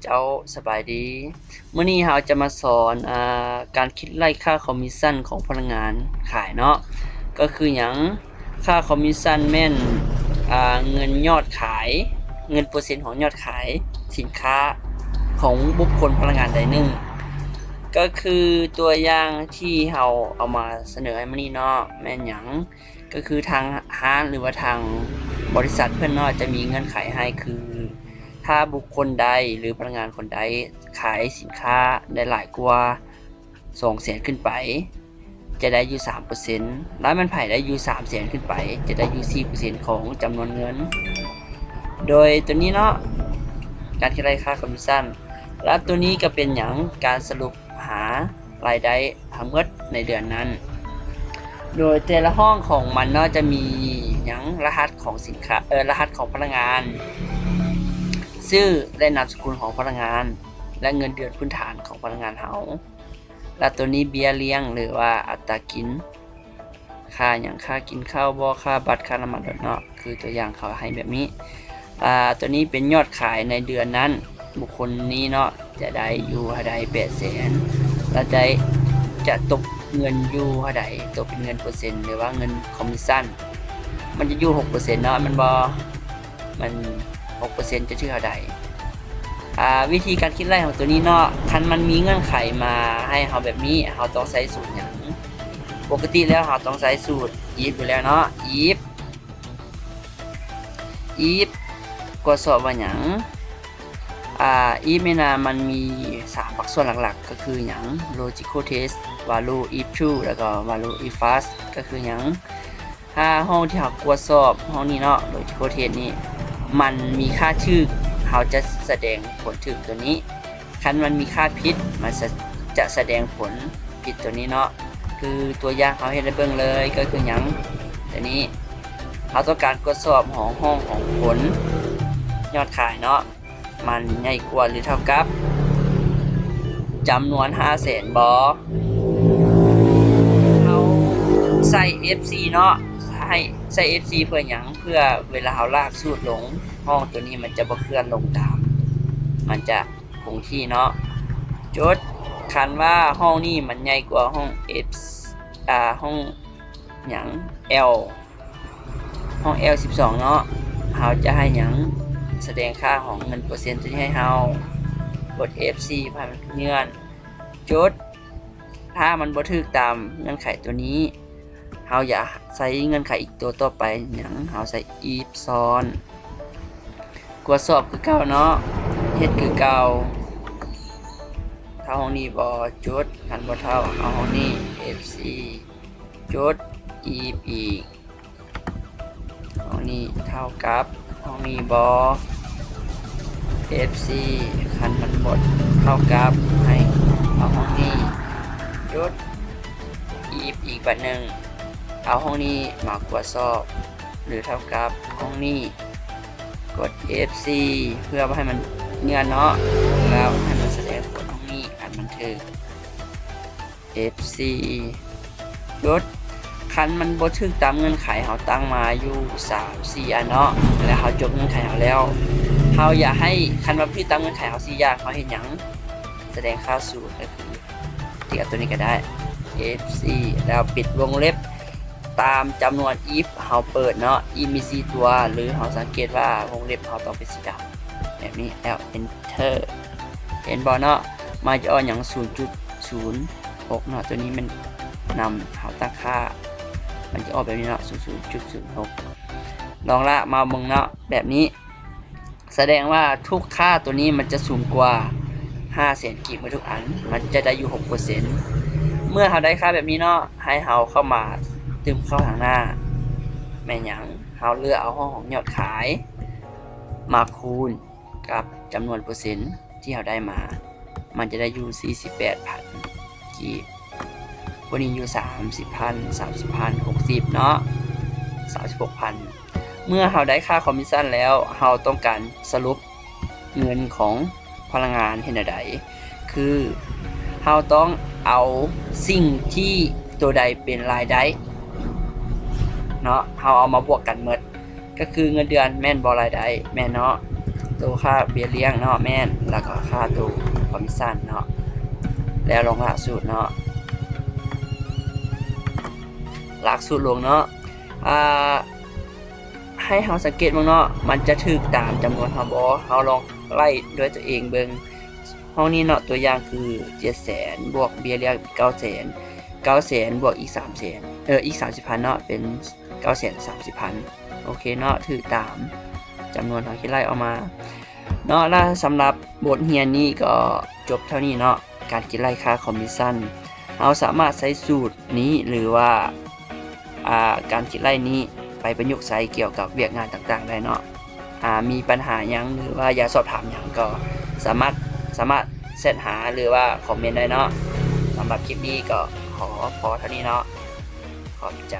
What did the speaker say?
ເຈົ້າ ສະບາຍດີ. ມື້ນີ້ເຮົາຈະມາສອນ ອາ ການຄິດໄລ່ຄ່າຄອມມິດຊັນຂອງພະນັກງານຂາຍເນາະ. ກໍຄືຫຍັງ? ຄ່າຄອມມິດຊັນແມ່ນ ອາ ເງິນຍອດຂາຍ, ເງິນເປີເຊັນຂອງຍອດຂາຍສິນຄ້າຂອງບຸກຄົນພະນັກງານໃດໜຶ່ງ. ກໍຄືຕົວຢ່າງທີ່ເຮົາເອົາມາສະເໜີໃຫ້ມື້ນີ້ເນາະ ແມ່ນຫຍັງ? ກໍຄືທາງຮ້ານ ຫຼືວ່າທາງບໍລິສັດເພິ່ນເນາະ ຈະມີເງື່ອນໄຂໃຫ້ ຄືຖ້າບຸກຄົນໃດ ຫຼືພະນັກງານຄົນໃດຂາຍສິນຄ້າໄດ້ຫຼາຍກວ່າສອງແສນຂຶ້ນໄປ ຈະໄດ້ຢູ່ສາມເປີເຊັນ ແລ້ວແມ່ນໃຜໄດ້ຢູ່ສາມແສນຂຶ້ນໄປ ຈະໄດ້ຢູ່ສີ່ເປີເຊັນຂອງຈຳນວນເງິນ. ໂດຍຕົວນີ້ເນາະ ການຄິດໄລ່ຄ່າຄອມມິດຊັນ ແລ້ວຕົວນີ້ກໍເປັນຫຍັງ? ການສະຫຼຸບຫາ ລາຍໄດ້ທັງໝົດໃນເດືອນນັ້ນ. ໂດຍແຕ່ລະຫ້ອງຂອງມັນເນາະ ຈະມີຫຍັງ? ລະຫັດຂອງສິນຄ້າ ເອີ ລະຫັດຂອງພະນັກງານ, ຊື່ ແລະ ນາມສະກຸນຂອງພະນັກງານ ແລະ ເງິນເດືອນພື້ນຖານຂອງພະນັກງານເຮົາ. ແລະ ໂຕນີ້ເບ້ຍລ້ຽງ ຫຼືວ່າອັດຕາກິນ. ຄ່າຫຍັງ? ຄ່າກິນເຂົ້າບໍ? ຄ່າບັດ? ຄ່ານ້ຳມັນລົດເນາະ. ຄືຕົວຢ່າງເຂົາໃຫ້ແບບນີ້. ອາ ຕົວນີ້ເປັນຍອດຂາຍໃນເດືອນນັ້ນ, ບຸກຄົນນີ້ເນາະ ຈະໄດ້ຢູ່ເທົ່າໃດ? ແປດແສນ ລະໄດ້ ຈະຕົກເງິນຢູ່ເທົ່າໃດ? ຕົກເປັນເງິນເປີເຊັນ ຫຼືວ່າເງິນຄອມມິດຊັນ ມັນຈະຢູ່ຫົກເປີເຊັນເນາະ ແມ່ນບໍ່? ມັນຫົກເປີເຊັນ ຈະຖືກເທົ່າໃດ? ອາ ວິທີການຄິດໄລ່ຂອງຕົວນີ້ເນາະ ຄັນມັນມີເງື່ອນໄຂມາໃຫ້ເຮົາແບບນີ້ ເຮົາຕ້ອງໃຊ້ສູດຫຍັງ? ປົກກະຕິແລ້ວເຮົາຕ້ອງໃຊ້ສູດ if ຢູ່ແລ້ວເນາະ if if ກວດສອບວ່າຫຍັງ? ອາ if ນີ້ນະ ມັນມີສາມພາກສ່ວນຫຼັກໆ ກໍຄືຫຍັງ? Logical test, value if true ແລ້ວກໍ value if false ກໍຄືຫຍັງ? ຖ້າຫ້ອງທີ່ເຮົາກວດສອບ ຫ້ອງນີ້ເນາະ Logical test ນີ້ ມັນມີຄ່າຖືກ ເຮົາຈະສະແດງຜົນຖືກຕົວນີ້. ຄັນມັນມີຄ່າຜິດ ມັນຈະ ຈະສະແດງຜົນຜິດຕົວນີ້ເນາະ. ຄືຕົວຢ່າງເຮົາເຮັດໃຫ້ເບິ່ງເລີຍ ກໍຄືຫຍັງ? ຕົວນີ້ ເຮົາຕ້ອງການກວດສອບຫ້ອງ ຫ້ອງຂອງຜົນຍອດຂາຍເນາະ ມັນໃຫຍ່ກວ່າ ຫຼື ເທົ່າກັບ ຈຳນວນຫ້າແສນບໍ? ເຮົາໃສ່ F C ເນາະ ໃຫ້ໃສ່ F C ເພື່ອຫຍັງ? ເພື່ອເວລາເຮົາລາກສູດລົງ ຫ້ອງຕົວນີ້ມັນຈະບໍ່ເຄື່ອນລົງຕາມ ມັນຈະຄົງທີ່ເນາະ. ຈຸດ ຄັນວ່າຫ້ອງນີ້ມັນໃຫຍ່ກວ່າຫ້ອງ F ອາ ຫ້ອງຫຍັງ? L ຫ້ອງ L ສິບສອງເນາະ ເຮົາຈະໃຫ້ຫຍັງ? ສະແດງຄ່າຂອງເງິນເປີເຊັນຕົວນີ້ໃຫ້ເຮົາ ກົດ F C ເພື່ອໃຫ້ມັນເລື່ອນ. ຈຸດ ຖ້າມັນບໍ່ຖືກຕາມເງື່ອນໄຂຕົວນີ້ ເຮົາຢາກໃຊ້ເງື່ອນໄຂອີກຕົວຕໍ່ໄປຫຍັງ? ເຮົາໃສ່ if ຊ້ອນ ກວດສອບຄືເກົ່າເນາະ ເຮັດຄືເກົ່າ. ເທົ່າຫ້ອງນີ້ບໍ່? ຈຸດ ຄັນບໍ່ເທົ່າ ເອົາຫ້ອງນີ້ F C ຈຸດ if ອີກ ຫ້ອງນີ້ເທົ່າກັບຫ້ອງນີ້ບໍ່? F C ຄັນມັນບໍ່ເທົ່າກັບ ໃຫ້ເອົາຫ້ອງນີ້ ຈຸດ if ອີກບາດໜຶ່ງ ເອົາຫ້ອງນີ້ມາກວດສອບ ຫຼື ເທົ່າກັບຫ້ອງນີ້ ກົດ F C ເພື່ອບໍ່ໃຫ້ມັນເຫື່ອເນາະ ແລ້ວໃຫ້ມັນສະແດງຜົນຫ້ອງນີ້ ຄັນມັນຖືກ F C ຈຸດ ຄັນມັນບໍ່ຖືກຕາມເງື່ອນໄຂ ເຮົາຕັ້ງມາຢູ່ສາມສີ່ອັນເນາະ ແລ້ວເຮົາຈົບເງື່ອນໄຂເຮົາແລ້ວ ເຮົາຢາກໃຫ້ ຄັນວ່າບໍ່ຖືກຕາມເງື່ອນໄຂເຮົາສີ່ຢ່າງ ເຮົາເຮັດຫຍັງ? ສະແດງຄ່າສູດ ກໍຄືຕິດກັບຕົວນີ້ກໍໄດ້ F C ແລ້ວປິດວົງເລັບ ຕາມຈຳນວນ if ເຮົາເປີດເນາະ if ມີສີ່ຕົວ ຫຼື ເຮົາສັງເກດວ່າວົງເລັບເຮົາຕ້ອງເປັນສີດຳແບບນີ້ ແລ້ວ enter ເຫັນບໍ່ເນາະ? ມັນຈະອອກຫຍັງ? ສູນຈຸດສູນຫົກເນາະ ຕົວນີ້ແມ່ນນຳເຮົາຕັ້ງຄ່າ ມັນຈະອອກແບບນີ້ເນາະ ສູນຈຸດສູນຫົກ ລອງລາກເມົາສ໌ເບິ່ງເນາະ ແບບນີ້ ສະແດງວ່າທຸກຄ່າຕົວນີ້ມັນຈະສູງກວ່າຫ້າແສນກີບໝົດທຸກອັນ ມັນຈະໄດ້ຢູ່ຫົກເປີເຊັນ. ເມື່ອເຮົາໄດ້ຄ່າແບບນີ້ເນາະ ໃຫ້ເຮົາເຂົ້າມາຕື່ມເຂົ້າທາງໜ້າ ແມ່ນຫຍັງ? ເຮົາເລືອກເອົາຫ້ອງຂອງຍອດຂາຍມາຄູນກັບຈຳນວນເປີເຊັນທີ່ເຮົາໄດ້ມາ ມັນຈະໄດ້ຢູ່ສີ່ສິບແປດພັນກີບ ພວກນີ້ຢູ່ສາມສິບພັນ ສາມສິບພັນ ຫົກສິບເນາະ ສາມສິບຫົກພັນ. ເມື່ອເຮົາໄດ້ຄ່າຄອມມິດຊັນແລ້ວ ເຮົາຕ້ອງການສະຫຼຸບເງິນຂອງພະນັກງານເຮັດແນວໃດ? ຄືເຮົາຕ້ອງເອົາສິ່ງທີ່ ຕົວໃດເປັນລາຍໄດ້ເນາະ ເຮົາເອົາມາບວກກັນໝົດ ກໍຄືເງິນເດືອນແມ່ນບໍ່? ລາຍໄດ້ແມ່ນເນາະ ໂຕຄ່າເບ້ຍລ້ຽງເນາະ ແມ່ນ ແລ້ວກໍຄ່າໂຕຄອມມິດຊັນເນາະ ແລ້ວລອງລາກສູດເນາະ ລາກສູດລົງເນາະ ອ່າ ໃຫ້ເຮົາສັງເກດເບິ່ງເນາະ ມັນຈະຖືກຕາມຈຳນວນເຮົາບໍ່ ເຮົາລອງໄລ່ດ້ວຍຕົວເອງເບິ່ງ ຫ້ອງນີ້ເນາະ ຕົວຢ່າງຄື ເຈັດແສນ ບວກເບ້ຍລ້ຽງ ເກົ້າແສນ ເກົ້າແສນ ບວກອີກ ສາມແສນ ເອີ ອີກ ສາມສິບພັນເນາະ ເປັນ ເກົ້າແສນສາມສິບພັນ ໂອເຄເນາະ ຖືກຕາມຈຳນວນເຮົາທີ່ໄລ່ອອກມາເນາະ ແລະ ສຳລັບບົດຮຽນນີ້ກໍຈົບເທົ່ານີ້ເນາະ ການຄິດໄລ່ຄ່າຄອມມິດຊັນ ເຮົາສາມາດໃຊ້ສູດນີ້ ຫຼືວ່າ ອ່າ ການຄິດໄລ່ນີ້ໄປປະຍຸກໃຊ້ກ່ຽວກັບວຽກງານຕ່າງໆໄດ້ເນາະ ອ່າ ມີບັນຫາຫຍັງ ຫຼືວ່າຢາກສອບຖາມຫຍັງກໍສາມາດ ສາມາດແຊັດຫາ ຫຼືວ່າຄອມເມັນໄດ້ເນາະ ສຳລັບຄລິບນີ້ກໍຂໍພໍເທົ່ານີ້ເນາະ ຂອບໃຈ.